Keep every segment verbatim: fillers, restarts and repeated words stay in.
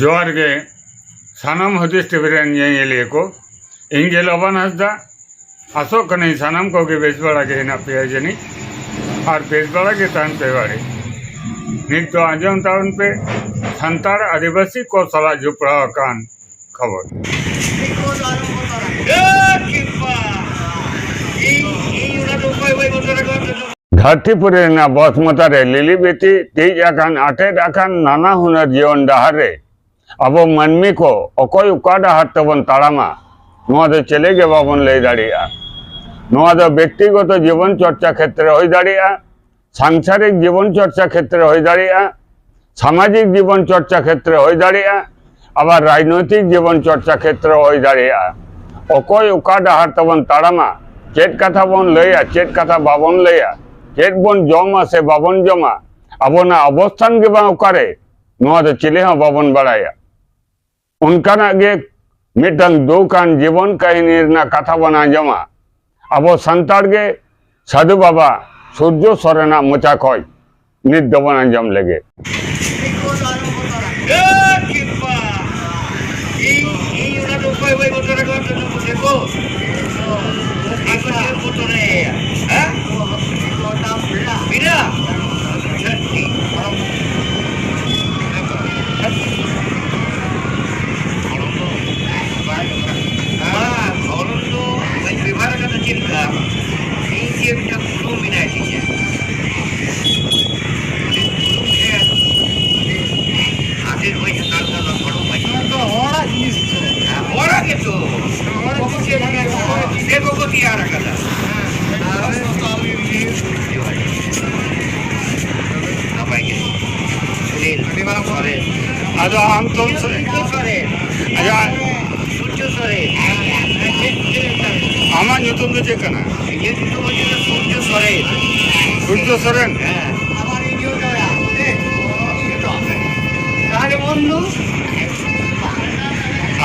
ᱡᱚᱦᱟᱨ ᱜᱮ ᱥᱟᱱᱟᱢ ᱦᱩᱫᱤᱥ ᱴᱤᱵᱷᱤ ᱨᱮᱱ ᱧᱮᱧᱮᱞᱤᱭᱟᱹ ᱠᱚ᱾ ᱤᱧ ᱜᱮ ᱞᱚᱵᱟᱱ ᱦᱟᱸᱥᱫᱟ᱾ ᱟᱥᱚᱜ ᱠᱟᱹᱱᱟᱹᱧ ᱥᱟᱱᱟᱢ ᱠᱚᱜᱮ ᱵᱮᱥ ᱵᱟᱲᱟ ᱜᱮ ᱦᱮᱱᱟᱜ ᱯᱮᱭᱟ ᱡᱟᱹᱱᱤᱡ, ᱟᱨ ᱵᱮᱥ ᱵᱟᱲᱟ ᱜᱮ ᱛᱟᱦᱮᱱ ᱯᱮ ᱵᱟᱲᱮ᱾ ᱱᱤᱛ ᱫᱚ ᱟᱸᱡᱚᱢ ᱛᱟᱵᱚᱱ ᱯᱮ ᱥᱟᱱᱛᱟᱲ ᱟᱹᱫᱤᱵᱟᱹᱥᱤ ᱠᱚ ᱥᱟᱞᱟᱜ ᱡᱚᱯᱲᱟᱣ ᱟᱠᱟᱱ ᱠᱷᱚᱵᱚᱨ᱾ ᱫᱷᱟᱹᱨᱛᱤᱯᱩᱨᱤ ᱨᱮᱱᱟᱜ ᱵᱚᱥᱢᱚᱛᱟ ᱨᱮ ᱞᱤᱞᱤ ᱵᱤᱛᱤ ᱛᱤᱡ ᱟᱠᱟᱱ, ᱟᱴᱮᱫ ᱟᱠᱟᱱ ᱱᱟᱱᱟ ᱦᱩᱱᱟᱹᱨ ᱡᱤᱭᱚᱱ ᱰᱟᱦᱟᱨ ᱨᱮ ᱟᱵᱚ ᱢᱟᱹᱱᱢᱤ ᱠᱚ ᱚᱠᱚᱭ ᱚᱠᱟ ᱰᱟᱦᱟᱨ ᱛᱮᱵᱚᱱ ᱛᱟᱲᱟᱢᱟ, ᱱᱚᱣᱟ ᱫᱚ ᱪᱮᱞᱮ ᱜᱮ ᱵᱟᱵᱚᱱ ᱞᱟᱹᱭ ᱫᱟᱲᱮᱭᱟᱜᱼᱟ᱾ ᱱᱚᱣᱟ ᱫᱚ ᱵᱮᱠᱛᱤᱜᱚᱛᱚ ᱡᱤᱵᱚᱱ ᱪᱚᱨᱪᱟ ᱠᱷᱮᱛᱨᱮ ᱦᱩᱭ ᱫᱟᱲᱮᱭᱟᱜᱼᱟ, ᱥᱟᱝᱥᱟᱨᱤᱠ ᱡᱤᱵᱚᱱ ᱪᱚᱨᱪᱟ ᱠᱷᱮᱛᱨᱮ ᱦᱩᱭ ᱫᱟᱲᱮᱭᱟᱜᱼᱟ, ᱥᱟᱢᱟᱡᱤᱠ ᱡᱤᱵᱚᱱ ᱪᱚᱨᱪᱟ ᱠᱷᱮᱛᱨᱮ ᱦᱩᱭ ᱫᱟᱲᱮᱭᱟᱜᱼᱟ, ᱟᱵᱟᱨ ᱨᱟᱡᱽᱱᱳᱭᱛᱤᱠ ᱡᱤᱵᱚᱱ ᱪᱚᱨᱪᱟ ᱠᱷᱮᱛᱨᱮ ᱦᱩᱭ ᱫᱟᱲᱮᱭᱟᱜᱼᱟ᱾ ᱚᱠᱚᱭ ᱚᱠᱟ ᱰᱟᱦᱟᱨ ᱛᱮᱵᱚᱱ ᱛᱟᱲᱟᱢᱟ, ᱪᱮᱫ ᱠᱟᱛᱷᱟ ᱵᱚᱱ ᱞᱟᱹᱭᱟ, ᱪᱮᱫ ᱠᱟᱛᱷᱟ ᱵᱟᱵᱚᱱ ᱞᱟᱹᱭᱟ, ᱪᱮᱫ ᱵᱚᱱ ᱡᱚᱢᱟ ᱥᱮ ᱵᱟᱵᱚᱱ ᱡᱚᱢᱟ, ᱟᱵᱚᱱᱟᱜ ᱚᱵᱚᱥᱛᱷᱟᱱ ᱜᱮ ᱵᱟᱝ ᱚᱠᱟᱨᱮ, ᱱᱚᱣᱟ ᱫᱚ ᱪᱤᱞᱤ ᱦᱚᱸ ᱵᱟᱵᱚᱱ ᱵᱟᱲᱟᱭᱟ᱾ ᱚᱱᱠᱟᱱᱟᱜ ᱜᱮ ᱢᱤᱫᱴᱟᱝ ᱫᱩᱠ ᱟᱱ ᱡᱤᱵᱚᱱ ᱠᱟᱹᱦᱱᱤ ᱨᱮᱱᱟᱜ ᱠᱟᱛᱷᱟ ᱵᱚᱱ ᱟᱸᱡᱚᱢᱟ᱾ ᱟᱵᱚ ᱥᱟᱱᱛᱟᱲ ᱜᱮ ᱥᱟᱹᱫᱷᱩ ᱵᱟᱵᱟ ᱥᱩᱨᱡᱚ ᱥᱚᱨᱮᱱᱟᱜ ᱢᱚᱪᱟ ᱠᱷᱚᱱ ᱱᱤᱛ ᱫᱚᱵᱚᱱ ᱟᱸᱡᱚᱢ ᱞᱮᱜᱮ᱾ ᱵᱟᱝ, ᱦᱚᱨᱚᱱ ᱫᱚ ᱵᱟᱹᱧ ᱵᱮᱵᱚᱦᱟᱨ ᱟᱠᱟᱫᱟ ᱪᱮᱫ ᱞᱮᱠᱟ? ᱤᱧ ᱜᱮ ᱢᱤᱫᱴᱟᱝ ᱠᱩᱞᱩᱝ ᱢᱮᱱᱟᱭ ᱛᱤᱧᱟ᱾ ᱩᱱᱤ ᱠᱩᱞᱩᱝ ᱜᱮ ᱟᱫᱮᱨ ᱵᱟᱹᱧ ᱦᱟᱛᱟᱣ ᱞᱮᱫᱟ, ᱚᱱᱟ ᱦᱚᱲᱚ ᱵᱟᱹᱧ ᱱᱚᱣᱟ ᱫᱚ ᱦᱚᱲᱟᱜ ᱡᱤᱱᱤᱥ ᱛᱚ᱾ ᱦᱮᱸ, ᱦᱚᱲᱟᱜ ᱜᱮᱛᱚ᱾ ᱦᱚᱲ ᱠᱚ ᱪᱮᱫ ᱞᱮᱠᱟ ᱠᱚ ᱫᱤᱫᱤ ᱠᱚᱠᱚ ᱛᱮᱭᱟᱨ ᱟᱠᱟᱫᱟ᱾ ᱦᱮᱸ, ᱟᱨ ᱱᱟᱯᱟᱭ ᱜᱮ᱾ ᱥᱩᱱᱤᱞ ᱟᱹᱰᱤ ᱢᱟᱨᱟᱝ ᱥᱚᱨᱮᱱ᱾ ᱟᱫᱚ ᱟᱢ ᱛᱚᱢ ᱥᱩᱨᱡᱚ ᱥᱚᱨᱮᱱ᱾ ᱟᱪᱪᱷᱟ᱾ ᱥᱩᱨᱡᱚ ᱥᱚᱨᱮᱱ᱾ ᱟᱢᱟᱜ ᱧᱩᱛᱩᱢ ᱫᱚ ᱪᱮᱫ ᱠᱟᱱᱟ? ᱤᱧᱟᱹᱜ ᱧᱩᱛᱩᱢ ᱦᱩᱭᱩᱜ ᱠᱟᱱᱟ ᱥᱩᱨᱡᱚ ᱥᱚᱨᱮᱱ᱾ ᱥᱩᱨᱡᱚ ᱥᱚᱨᱮᱱ? ᱦᱮᱸ᱾ ᱛᱟᱦᱞᱮ ᱵᱚᱱᱫᱷᱩ᱾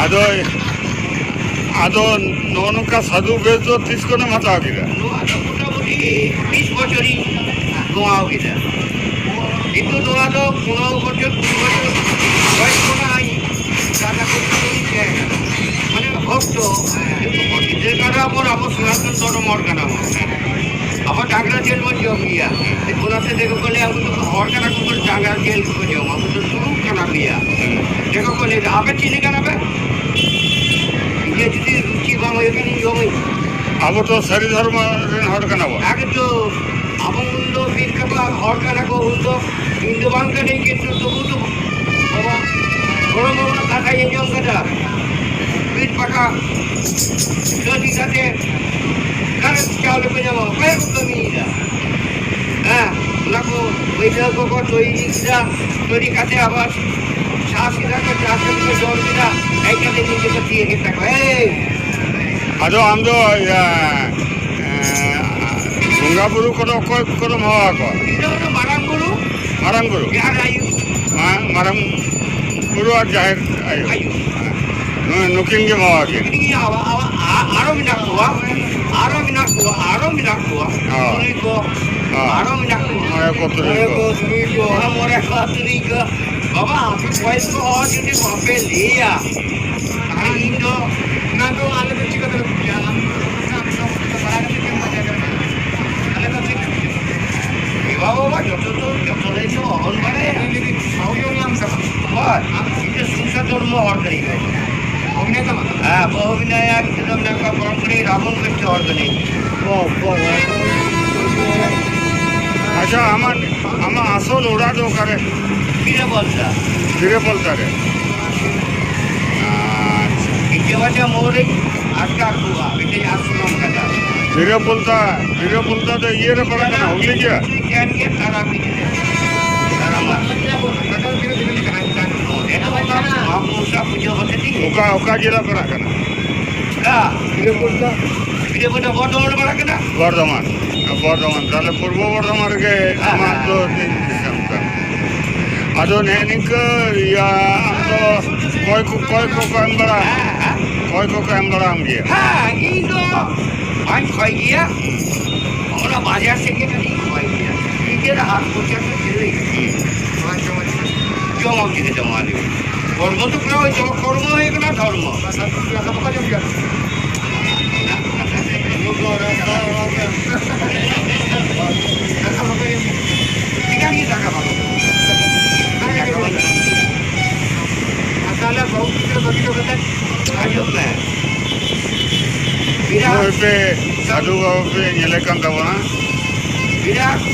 ᱟᱫᱚ, ᱟᱫᱚ ᱱᱚᱜᱼᱚ ᱱᱚᱝᱠᱟ ᱥᱟᱹᱫᱷᱩ ᱵᱮᱥ ᱫᱚ ᱛᱤᱥ ᱠᱷᱚᱱᱮᱢ ᱦᱟᱛᱟᱣ ᱠᱮᱫᱟ? ᱱᱚᱣᱟ ᱫᱚ ᱢᱚᱴᱟᱢᱩᱴᱤ ᱵᱤᱥ ᱵᱚᱪᱷᱚᱨᱤᱧ ᱱᱚᱣᱟᱣ ᱠᱮᱫᱟ᱾ ᱠᱤᱱᱛᱩ ᱱᱚᱣᱟ ᱫᱚ ᱯᱚᱱᱨᱚ ᱵᱚᱪᱷᱚᱨ, ᱠᱩᱲᱤ ᱵᱚᱪᱷᱚᱨ ᱵᱚᱭᱮᱥ ᱠᱷᱚᱱᱟᱜ ᱛᱚ, ᱡᱚᱛᱚ ᱦᱚᱲ ᱜᱤᱫᱽᱨᱟᱹ ᱠᱟᱱᱟ ᱵᱚᱱ, ᱟᱵᱚ ᱥᱚᱱᱟᱛᱚᱱ ᱫᱷᱚᱨᱚᱢ ᱦᱚᱲ ᱠᱟᱱᱟ ᱵᱚᱱ᱾ ᱟᱵᱚ ᱰᱟᱝᱨᱟ ᱡᱤᱞ ᱵᱚᱱ ᱡᱚᱢ ᱜᱮᱭᱟ᱾ ᱚᱱᱟᱛᱮ ᱫᱤᱠᱩ ᱠᱚ ᱞᱟᱹᱭᱟ, "ᱩᱱᱠᱩ ᱫᱚ ᱦᱚᱲ ᱠᱟᱱᱟ ᱠᱚ, ᱩᱱᱠᱩ ᱫᱚ ᱰᱟᱝᱨᱟ ᱡᱤᱞ ᱠᱚ ᱡᱚᱢᱟ, ᱩᱱᱠᱩ ᱫᱚ ᱛᱩᱲᱩᱠ ᱠᱟᱱᱟ ᱠᱚ ᱭᱟ᱾" ᱦᱩᱸ᱾ ᱫᱤᱠᱩ ᱠᱚ ᱞᱟᱹᱭᱟ, "ᱟᱯᱮ ᱪᱤᱞᱤ ᱠᱟᱱᱟ ᱯᱮ? ᱤᱧᱟᱹᱜ ᱡᱩᱫᱤ ᱨᱩᱪᱤ ᱵᱟᱝ ᱦᱩᱭᱩᱜ ᱠᱷᱟᱱ ᱤᱧ ᱡᱚᱢᱟᱹᱧ?" ᱟᱵᱚ ᱫᱚ ᱥᱟᱹᱨᱤ ᱫᱷᱚᱨᱢᱚ ᱨᱮᱱ ᱦᱚᱲ ᱠᱟᱱᱟ ᱵᱚᱱ᱾ ᱟᱜᱮ ᱛᱚ ᱟᱵᱚ ᱩᱱ ᱫᱚ ᱵᱤᱨ ᱠᱟᱯᱟ ᱦᱚᱲ ᱠᱟᱱᱟ ᱠᱚ, ᱩᱱ ᱫᱚ ᱤᱧ ᱫᱚ ᱵᱟᱝ ᱠᱟᱹᱱᱟᱹᱧ, ᱠᱤᱱᱛᱩ ᱛᱚᱵᱩ ᱫᱚ ᱵᱟᱵᱟ, ᱜᱚᱲᱚᱢ ᱵᱟᱵᱟ ᱠᱟᱛᱷᱟᱧ ᱟᱸᱡᱚᱢ ᱠᱟᱫᱟ᱾ ᱵᱤᱨ ᱯᱟᱠᱟ ᱠᱟᱹᱢᱤ ᱠᱟᱛᱮ ᱜᱷᱟᱨᱚᱸᱡᱽ ᱪᱟᱣᱞᱮ ᱠᱚ ᱧᱟᱢᱟ, ᱚᱠᱚᱭ ᱠᱚ ᱠᱟᱹᱢᱤᱭᱮᱫᱟ? ᱦᱮᱸ, ᱚᱱᱟ ᱠᱚ ᱵᱟᱹᱭᱦᱟᱹᱲ ᱠᱚᱠᱚ ᱛᱚᱭᱨᱤ ᱠᱮᱫᱟ, ᱛᱚᱭᱨᱤ ᱠᱟᱛᱮ ᱟᱵᱟᱨ ᱪᱟᱥ ᱠᱮᱫᱟ ᱠᱚ, ᱪᱟᱥ ᱠᱟᱛᱮ ᱠᱚ ᱡᱚᱢ ᱠᱮᱫᱟ, ᱦᱮᱡ ᱠᱟᱛᱮ ᱱᱤᱡᱮ ᱠᱚ ᱛᱤᱭᱟᱹᱜ ᱠᱮᱫ ᱛᱟᱠᱚᱣᱟ᱾ ᱮᱭ! ᱟᱫᱚ ᱟᱢ ᱫᱚ, ᱤᱭᱟᱹ, ᱮᱸ, ᱵᱚᱸᱜᱟ ᱵᱩᱨᱩ ᱠᱚᱫᱚ ᱚᱠᱚᱭ ᱠᱚᱫᱚᱢ ᱦᱚᱦᱚ ᱟᱠᱚᱣᱟ? ᱤᱧ ᱫᱚ ᱚᱱᱟ ᱢᱟᱨᱟᱝ ᱵᱩᱨᱩ, ᱢᱟᱨᱟᱝ ᱵᱩᱨᱩ? ᱡᱟᱦᱮᱨ ᱟᱭᱳ᱾ ᱢᱟ-, ᱢᱟᱨᱟᱝ ᱵᱩᱨᱩ ᱟᱨ ᱡᱟᱦᱮᱨ ᱟᱭᱳ᱾ ᱟᱭᱳ᱾ ᱱᱩ-, ᱱᱩᱠᱤᱱ ᱜᱮᱢ ᱦᱚᱦᱚ ᱟᱹᱠᱤᱱᱟ? ᱱᱩᱠᱤᱱ ᱜᱮ ᱟᱵᱟ-, ᱟᱵᱟ-, ᱟ-, ᱟᱨᱚ ᱢᱮᱱᱟᱜ ᱠᱚᱣᱟ, ᱟᱨᱚ ᱢᱮᱱᱟᱜ ᱠᱚᱣᱟ, ᱟᱨᱚ ᱢᱮᱱᱟᱜ ᱠᱚᱣᱟ᱾ ᱦᱚᱸ᱾ ᱛᱩᱨᱩᱭ ᱠᱚ, ᱦᱚᱸ᱾ ᱟᱨᱚ ᱢᱮᱱᱟᱜ ᱠᱚᱣᱟ᱾ ᱢᱚᱬᱮ ᱠᱚ, ᱛᱩᱨᱩᱭ ᱢᱚᱬᱮ ᱠᱚ᱾ ᱠᱚ, ᱛᱩᱨᱩᱭ ᱠᱚ᱾ ᱦᱮᱸ, ᱢᱚᱬᱮ ᱠᱚ, ᱛᱩᱨᱩᱭ ᱠᱚ᱾ ᱵᱟᱵᱟ, ᱟᱯᱮ ᱵᱚᱭᱮᱥ ᱠᱚ ᱦᱚᱲ ᱡᱩᱫᱤ ᱵᱟᱯᱮ ᱞᱟᱹᱭᱟ, ᱟᱨ ᱤᱧ ᱫᱚ ᱚᱱᱟ ᱫᱚ ᱟᱞᱮ ᱫᱚ ᱪᱤᱠᱟᱹ ᱛᱮᱞᱮ ᱵᱩᱡᱟ? ᱟᱢ ᱫᱚ ᱚᱱᱟ ᱫᱚ ᱵᱟᱲᱟᱭ ᱠᱟᱛᱮ ᱪᱮᱫ ᱮᱢ ᱵᱩᱡᱟ? ᱟᱞᱮ ᱫᱚ ᱪᱮᱫ ᱞᱮ ᱵᱩᱡᱟ? ᱮ ᱵᱟᱵᱟ, ᱵᱟᱵᱟ, ᱡᱚᱛᱚ ᱫᱚ, ᱡᱚᱛᱚ ᱞᱟᱹᱭ ᱫᱚ ᱚᱦᱚᱱ ᱵᱟᱲᱟᱭᱟ᱾ ᱞᱟᱹᱭ ᱫᱟᱹᱧ, ᱵᱟᱹᱦᱩ ᱡᱚᱝ ᱞᱟᱝ ᱥᱮ ᱵᱟᱝ? ᱦᱳᱭ, ᱟᱢ ᱪᱮᱫ ᱥᱚᱝᱥᱟᱨ ᱫᱷᱚᱨᱢᱚ ᱦᱚᱲ ᱠᱟᱱᱟᱭ ᱵᱟᱵᱟ? ᱵᱟᱹᱦᱩ ᱢᱮᱱᱟᱭ ᱛᱟᱢᱟ? ᱦᱮᱸ, ᱵᱟᱹᱦᱩ ᱢᱮᱱᱟᱭᱟ, ᱜᱤᱫᱽᱨᱟᱹ ᱢᱮᱱᱟᱜ ᱠᱚᱣᱟ, ᱯᱚᱨᱚᱢ ᱯᱚᱨᱤ ᱨᱟᱵᱚᱱ ᱜᱚᱡ ᱦᱚᱲ ᱠᱟᱱᱟᱭ᱾ ᱵᱟᱵᱟ, ᱨᱟᱵᱚᱱ ᱜᱚᱡ᱾ ᱟᱪᱪᱷᱟ, ᱟᱢᱟᱜ, ᱟᱢᱟᱜ ᱟᱥᱚᱞ ᱚᱲᱟᱜ ᱫᱚ ᱚᱠᱟᱨᱮ? ᱵᱤᱨᱟᱹ ᱵᱚᱞᱫᱟ᱾ ᱵᱤᱨᱟᱹ ᱵᱚᱞᱫᱟ ᱨᱮ? ᱟᱪᱪᱷᱟ᱾ ᱵᱤᱴᱟᱹ ᱵᱟᱡᱟ ᱢᱳᱲ ᱨᱮ ᱟᱴᱠᱟᱨ ᱠᱚᱣᱟ, ᱢᱤᱫᱴᱮᱡ ᱟᱥᱨᱚᱢ ᱠᱟᱱᱟ᱾ ᱵᱤᱨᱟᱹ ᱵᱚᱞᱫᱟ, ᱵᱤᱨᱟᱹ ᱵᱚᱞᱫᱟ ᱫᱚ ᱤᱭᱟᱹ ᱨᱮ ᱯᱟᱲᱟᱜ ᱠᱟᱱᱟ, ᱦᱩᱜᱽᱞᱤ ᱜᱮ? ᱦᱩᱜᱽᱞᱤ ᱠᱟᱱ ᱜᱮᱭᱟ, ᱛᱟᱨᱟ ᱵᱤᱨ ᱨᱮ᱾ ᱛᱟᱨᱟ ᱢᱟᱨ᱾ ᱚᱸᱰᱮ ᱫᱚ ᱚᱱᱟ ᱢᱚᱱᱥᱟ ᱯᱩᱡᱟᱹ ᱦᱚᱛᱮ ᱛᱮ᱾ ᱚᱠᱟ, ᱚᱠᱟ ᱡᱮᱞᱟ ᱯᱟᱲᱟᱜ ᱠᱟᱱᱟ? ᱦᱮᱸ᱾ ᱵᱤᱨᱟᱹ ᱵᱚᱞᱫᱟ᱾ ᱵᱤᱨᱟᱹ ᱵᱚᱞᱫᱟ ᱵᱚᱨᱫᱷᱚᱢᱟᱱ ᱯᱟᱲᱟᱜ ᱠᱟᱱᱟ᱾ ᱵᱚᱨᱫᱷᱚᱢᱟᱱ, ᱵᱚᱨᱫᱷᱚᱢᱟᱱ, ᱛᱟᱦᱞᱮ ᱯᱩᱨᱵᱚ ᱵᱚᱨᱫᱷᱚᱢᱟᱱ ᱨᱮᱜᱮ ᱦᱮᱸ, ᱟᱢᱟᱜ ᱦᱮᱸ, ᱫᱚ ᱦᱮᱸ᱾ ᱫᱤᱥᱚᱢ ᱛᱟᱢ᱾ ᱟᱫᱚ ᱱᱮᱜᱼᱮ ᱱᱤᱝᱠᱟᱹ, ᱤᱭᱟᱹ, ᱟᱢ ᱫᱚ ᱠᱚᱭ ᱠᱚ, ᱠᱚᱭ ᱠᱚᱠᱚ ᱮᱢ ᱵᱟᱲᱟ ᱟᱢᱟ? ᱦᱮᱸ, ᱦᱮᱸ᱾ ᱠᱚᱭ ᱠᱚᱠᱚ ᱮᱢ ᱵᱟᱲᱟ ᱟᱢ ᱜᱮᱭᱟ? ᱦᱮᱸ, ᱤᱧ ᱫᱚ ᱵᱟᱹᱧ ᱠᱚᱭ ᱜᱮᱭᱟ᱾ ᱚᱱᱟ ᱵᱟᱡᱟᱨ ᱥᱮᱫ ᱜᱮ ᱠᱟᱹᱴᱤᱡ ᱤᱧ ᱠᱚᱭ ᱜᱮᱭᱟ᱾ ᱱᱤᱡᱮᱨᱟᱜ ᱦᱟᱛ ᱠᱷᱚᱨᱪᱟ ᱫᱚ ᱪᱮᱫ ᱞᱟᱹᱜᱤᱫ? ᱦᱩᱸ᱾ ᱡᱚᱢᱟᱢ ᱪᱤᱠᱟᱹᱛᱮ ᱢᱟ ᱞᱟᱹᱭ ᱢᱮ? ᱠᱚᱨᱢᱚ ᱛᱚ ᱠᱚᱨᱟᱣ ᱦᱩᱭᱩᱜ ᱛᱟᱢᱟ, ᱠᱚᱨᱢᱚ ᱦᱩᱭᱩᱜ ᱠᱟᱱᱟ ᱫᱷᱚᱨᱢᱚ᱾ ᱫᱟᱠᱟ ᱵᱟᱠᱚ ᱡᱚᱢ ᱜᱮᱭᱟ᱾ ᱪᱮᱫᱟᱜ ᱜᱮ ᱫᱟᱠᱟ ᱵᱟᱠᱚ ᱡᱚᱢ? ᱫᱟᱠᱟ ᱵᱟᱠᱚ ᱡᱚᱢ᱾ ᱟᱨ ᱛᱟᱦᱞᱮ ᱵᱟᱹᱦᱩ ᱜᱤᱫᱽᱨᱟᱹ ᱵᱟᱹᱜᱤ ᱦᱚᱴᱚ ᱠᱟᱛᱮ ᱟᱸᱡᱚᱢ ᱢᱮ᱾ ᱱᱚᱜᱼᱚᱭ ᱯᱮ ᱥᱟᱹᱫᱷᱩ ᱵᱟᱵᱟ ᱯᱮ ᱧᱮᱞᱮ ᱠᱟᱱ ᱛᱟᱵᱚᱱᱟ᱾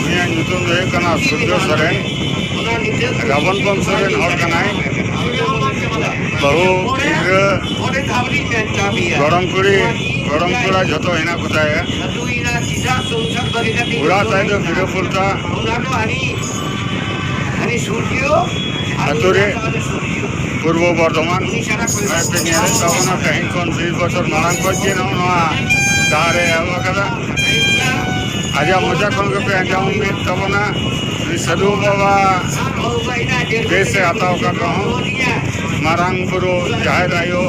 ᱩᱱᱤᱭᱟᱜ ᱧᱩᱛᱩᱢ ᱫᱚ ᱦᱩᱭᱩᱜ ᱠᱟᱱᱟ ᱥᱩᱨᱡᱚ ᱥᱚᱨᱮᱱ᱾ ᱨᱟᱵᱚᱱ ᱵᱚᱝᱥᱚ ᱨᱮᱱ ᱦᱚᱲ ᱠᱟᱱᱟᱭ᱾ ᱵᱟᱹᱦᱩ, ᱜᱤᱫᱽᱨᱟᱹ, ᱜᱚᱲᱚᱢ ᱠᱩᱲᱤ, ᱜᱚᱲᱚᱢ ᱠᱚᱲᱟ ᱡᱷᱚᱛᱚ ᱦᱮᱱᱟᱜ ᱠᱚᱛᱟᱭᱟ᱾ ᱚᱲᱟᱜ ᱛᱟᱭ ᱫᱚ ᱵᱷᱤᱰᱟᱹ ᱯᱩᱞᱴᱟ ᱟᱹᱛᱩ ᱨᱮ, ᱯᱩᱨᱵᱚ ᱵᱚᱨᱫᱷᱚᱢᱟᱱ᱾ ᱱᱚᱜᱼᱚᱭ ᱯᱮ ᱧᱮᱞᱮᱫ ᱛᱟᱵᱚᱱᱟ, ᱛᱮᱦᱮᱧ ᱠᱷᱚᱱ ᱵᱤᱥ ᱵᱚᱪᱷᱚᱨ ᱢᱟᱲᱟᱝ ᱠᱷᱚᱱ ᱜᱮ ᱱᱚᱜᱼᱚ ᱱᱚᱣᱟ ᱰᱟᱦᱟᱨ ᱮ ᱮᱦᱚᱵ ᱟᱠᱟᱫᱟ᱾ ᱟᱡᱟᱜ ᱢᱚᱪᱟ ᱠᱷᱚᱱ ᱜᱮᱯᱮ ᱟᱸᱡᱚᱢ ᱠᱮᱫ ᱛᱟᱵᱚᱱᱟ, ᱩᱱᱤ ᱥᱟᱹᱫᱷᱩ ᱵᱟᱵᱟ ᱵᱮᱥ ᱮ ᱦᱟᱛᱟᱣ ᱟᱠᱟᱫ ᱨᱮᱦᱚᱸ, ᱢᱟᱨᱟᱝ ᱵᱩᱨᱩ, ᱡᱟᱦᱮᱨ ᱟᱭᱳ,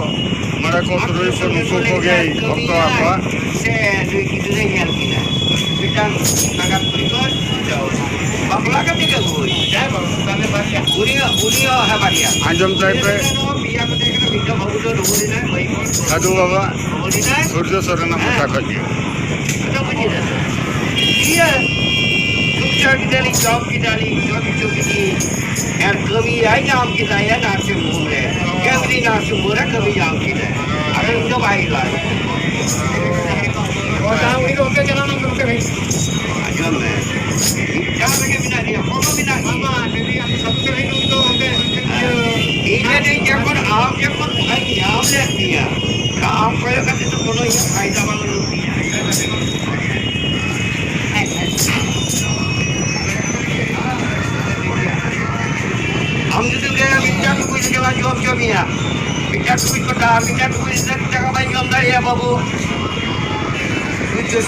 ᱢᱚᱬᱮ ᱠᱚ ᱛᱩᱨᱩᱭ ᱠᱚ ᱱᱩᱠᱩ ᱠᱚᱜᱮᱭ ᱵᱷᱚᱠᱛᱚ ᱟᱠᱚᱣᱟ᱾ ᱥᱮ ᱱᱩᱭ ᱜᱤᱫᱽᱨᱟᱹᱭ ᱧᱮᱞ ᱠᱤᱱᱟ, ᱢᱤᱫᱴᱟᱝ ᱱᱟᱜᱟᱢ ᱠᱩᱲᱤ ᱠᱚ ᱵᱟᱯᱞᱟ ᱠᱟᱛᱮ ᱜᱮ ᱟᱹᱜᱩ ᱦᱩᱭ᱾ ᱩᱱᱤ ᱦᱚᱸ, ᱩᱱᱤ ᱦᱚᱸ, ᱦᱮᱸ, ᱵᱟᱨᱭᱟ᱾ ᱟᱸᱡᱚᱢ ᱛᱟᱭ ᱯᱮ᱾ ᱯᱮᱭᱟ ᱠᱟᱛᱮ ᱜᱮ ᱢᱤᱫᱴᱟᱝ ᱵᱟᱹᱦᱩ ᱫᱚ ᱨᱩᱣᱟᱹᱲ ᱮᱱᱟᱭ, ᱢᱟᱹᱭ ᱠᱚ᱾ ᱥᱟᱹᱫᱷᱩ ᱵᱟᱵᱟ ᱨᱩᱣᱟᱹᱲ ᱮᱱᱟᱭ᱾ ᱥᱩᱨᱡᱚ ᱥᱚᱨᱮᱱᱟᱜ ᱦᱮᱸ᱾ ᱢᱚᱪᱟ ᱠᱷᱚᱡ ᱜᱮ᱾ ᱟᱫᱚ ᱵᱩᱡᱽ ᱮᱫᱟ᱾ ᱤᱭᱟᱹ, ᱥᱩᱠ ᱪᱟᱹᱣ ᱠᱮᱫᱟᱞᱤᱧ, ᱡᱚᱢ ᱠᱮᱫᱟᱞᱤᱧ, ᱡᱚᱢ ᱦᱚᱪᱚ ᱠᱮᱫᱤᱧ᱾ ᱟᱨ ᱠᱟᱹᱢᱤᱭᱟᱭ ᱧᱟᱢ ᱠᱮᱫᱟᱭ nursing home ᱨᱮ᱾ ᱠᱟᱹᱢᱤ nursing home ᱨᱮ ᱠᱟᱹᱢᱤ ᱧᱟᱢ ᱠᱮᱫᱟᱭ᱾ ᱟᱫᱚ ᱤᱧ ᱫᱚ ᱵᱟᱭ ᱞᱟᱜᱟᱣ᱾ ᱚ, ᱛᱟᱦᱞᱮ ᱩᱱᱤ ᱫᱚ ᱚᱱᱛᱮ ᱪᱟᱞᱟᱣ ᱞᱮᱱ ᱠᱷᱟᱱ ᱚᱱᱛᱮ ᱨᱮ? ᱟᱸᱡᱚᱢ ᱢᱮ᱾ ᱢᱤᱫᱴᱟᱝ ᱨᱮᱜᱮ ᱢᱮᱱᱟᱜ ᱞᱮᱭᱟ, ᱠᱚᱱᱚ ᱢᱮᱱᱟᱜ ᱜᱮᱭᱟ᱾ ᱵᱟᱵᱟ, ᱞᱟᱹᱭ ᱫᱟᱹᱧ ᱟᱢ ᱫᱚ ᱥᱟᱹᱫᱷᱩ ᱪᱟᱹᱣ ᱦᱤᱡᱩᱜ ᱫᱚ ᱚᱱᱛᱮ᱾ ᱤᱧ ᱞᱟᱹᱭ ᱫᱟᱹᱧ ᱡᱚᱠᱷᱚᱱ ᱟᱢ ᱡᱚᱠᱷᱚᱱ ᱚᱱᱠᱟᱧ ᱧᱟᱢ ᱞᱮᱫ ᱢᱮᱭᱟ, ᱟᱢ ᱠᱚᱭᱚᱜ ᱠᱟᱛᱮ ᱫᱚ ᱠᱚᱱᱚ ᱤᱧᱟᱹᱜ ᱯᱷᱟᱭᱫᱟ ᱵᱟᱝ ᱦᱩᱭᱩᱜ ᱛᱤᱧᱟ᱾ ᱟᱢ ᱡᱩᱫᱤᱢ ᱞᱟᱹᱭᱟ ᱢᱤᱫᱴᱟᱝ ᱴᱩᱠᱩᱡ ᱨᱮᱜᱮ ᱞᱟᱝ ᱡᱚᱢ ᱦᱚᱪᱚ ᱢᱮᱭᱟ, ᱢᱤᱫᱴᱟᱝ ᱴᱩᱠᱩᱡ ᱠᱚᱴᱟ, ᱢᱤᱫᱴᱟᱝ ᱴᱩᱠᱩᱡ ᱨᱮ ᱴᱟᱠᱟ ᱵᱟᱭ ᱡᱚᱢ ᱫᱟᱲᱮᱭᱟᱜᱼᱟ ᱵᱟᱹᱵᱩ᱾ ᱵᱩᱡᱽ ᱫᱟᱹᱧ᱾